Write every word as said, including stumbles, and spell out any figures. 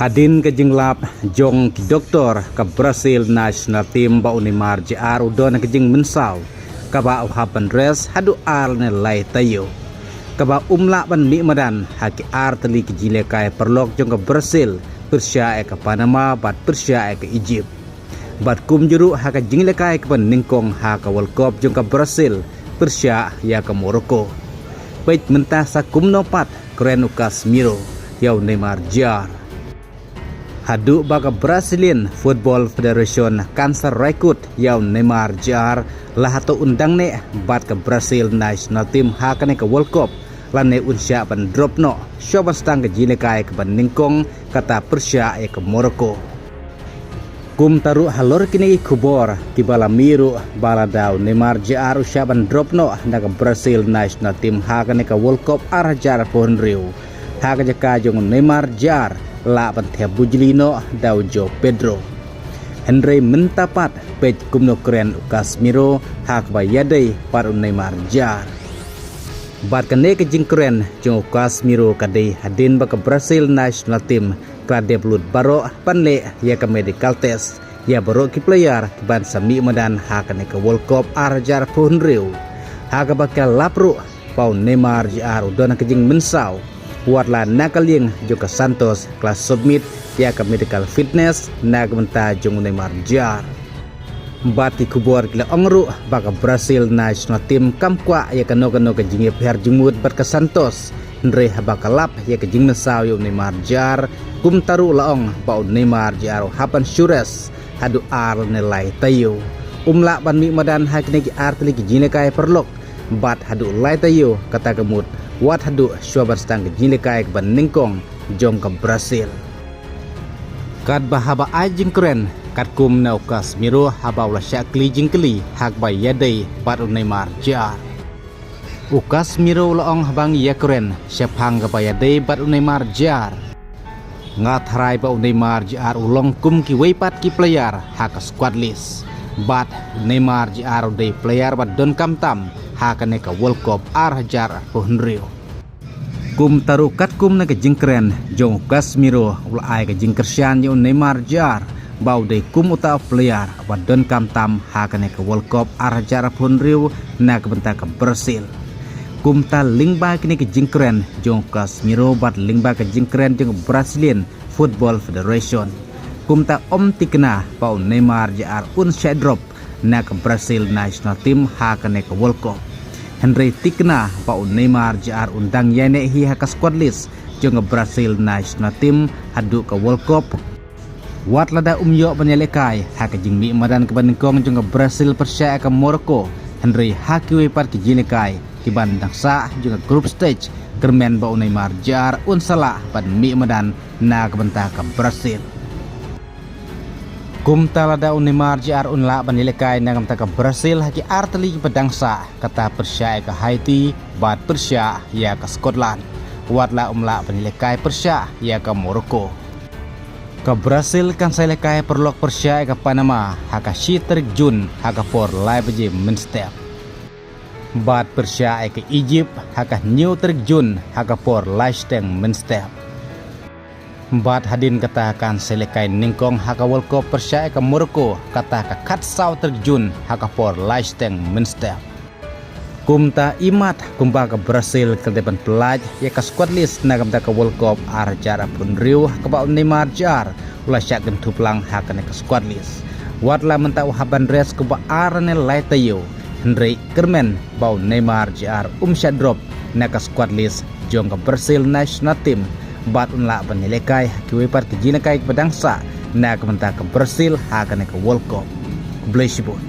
Hadien ka jinglap jong ki doktor, ka Brazil national team ba u Neymar Junior u don ha ka jingmynsaw, kaba u hap ban rest haduh ar ne lai taïew, kaba um lah ban mih madan ha ki ar tylli ki jinglehkai paralok jong ka Brazil, pyrshah ïa ka Panama bad pyrshah ïa ka Egypt. Bad kumjuh ruh ha ka jinglehkai kaba nyngkong ha ka World Cup jong ka Brazil, pyrshah ïa ka Morocco. Peit mynta sa kumno pat kren u Casemiro ïa u Neymar Junior. Haduh ba ka Brazilian Football Federation kan sa rai kut ïa u Neymar Junior, la hato un dang neh bad ka Brazil national team ha kane ka World Cup, lane un shah ban drop noh shuwa ban sdang ka jinglehkai kaba nyngkong, kata pyrshah ïa ka Morocco. Kumta ruh halor kine ki khubor kiba la mih ruh, ba lada u Neymar Junior u shah ban drop noh na ka Brazil national team ha kane ka World Cup ar hajar arphew hynriew, ha ka jaka jong u Neymar Junior lah ban thep bujli noh da u João Pedro. Hynrei mynta pat peit kumno kren u Casemiro ha kaba ïadei bad u Neymar Junior. Bad kane ka jingkren jong u Casemiro ka dei hadien ba ka Brazil national team ka la dep lut baroh ban leh ïa ka medical test ïa baroh ki player kiban sa mih madan ha kane ka World Cup ar hajar arphew hynriew, ha kaba ki la lap ruh ba u Neymar Junior u don ha ka jingmynsaw, wat la na ka liang jong ka Santos ka la submit ïa ka medical fitness na ka bynta jong u Neymar Junior. Bad ki khubor ki la ong ruh ba ka Brazil national team kam kwah ïa kano kano ka jingïapher jingmut bad ka Santos, hynrei haba ka lap ïa ka jingmynsaw ïa u Neymar Junior, kumta ruh la ong ba u Neymar Junior u hap ban shu rest haduh ar ne lai taïew. Um lah ban mih madan ha kine ki ar tylli ki jinglehkai paralok, bad haduh lai taïew kata ka mut, wat haduh shuwa ban sdang ka jinglehkai kaba nyngkong jong ka Brazil. Katba haba ai jingkren katkum na u Casemiro haba u la shah kylli jingkylli ha kaba ïadei bad u Neymar Junior, u Casemiro u la ong haba ngi ïakren shaphang kaba ïadei bad u Neymar Junior, nga tharai ba u Neymar Junior u long kum kiwei pat ki player ha ka squad list. Bad u Neymar Junior u dei player ba donkam tam ha kane ka World Cup ar hajar arphew hynriew. Kumta ruh katkum na ka jingkren jong u Casemiro, u la ai ka jingkyrshan ïa u Neymar Junior ba u dei kum uta u player ba donkam tam ha kane ka World Cup ar hajar arphew hynriew na ka bynta ka Brazil. Kumta lyngba kine ki jingkren jong u Casemiro bad lyngba ka jingkren jong u Brazilian Football Federation, kumta ym thikna ba u Neymar Junior un shah drop na ka Brazil national team ha kane ka World Cup. Hynrei thikna ba u Neymar Junior un dang ïaineh hi ha ka squad list jong ka Brazil national team haduh ka World Cup, wat lada um ïoh ban ïalehkai ha ka jingmih madan kaba nyngkong jong ka Brazil pyrshah ïa ka Morocco, hynrei ha kiwei pat ki jinglehkai kiban dang sah jong ka group stage, kyrmen ba u Neymar Junior un sa lah ban mih madan na ka bynta ka Brazil. Kumta lada u Neymar Junior un lah ban ïalehkai na ka bynta ka Brazil ha ki ar tylli kiba dang sah, kata pyrshah ïa ka Haiti bad pyrshah ïa ka Scotland, wat la um lah ban ïalehkai pyrshah ïa ka Morocco. Ka Brazil kan sa ïalehkai paralok pyrshah ïa ka Panama ha ka shi tarik Jun ha ka por lai baje mynstep, bad pyrshah ïa ka Egypt ha ka hynñiew tarik Jun ha ka por lai shiteng mynstep. Bad hadien kata kan sa ïalehkai nyngkong ha ka World Cup pyrshah ïa ka Morocco, kata ka khatsaw tarik Jun ha ka por lai shiteng mynstep. Kumta imat kumba ka Brazil ka la dep ban pyllait ïa ka squad list na ka bynta ka World Cup ar hajar arphew hynriew ha kaba u Neymar Junior u la shah kynthup lang ha kane ka squad list, wat la mynta u hap ban rest kumba ar ne lai taïew. Hynrei kyrmen ba u Neymar Junior um shah drop na ka squad list jong ka Brazil national team, bad un lah ban ïalehkai ha kiwei pat ki jinglehkai kiba dang sah na ka bynta ka Brazil ha kane ka World Cup. Khublei shibun.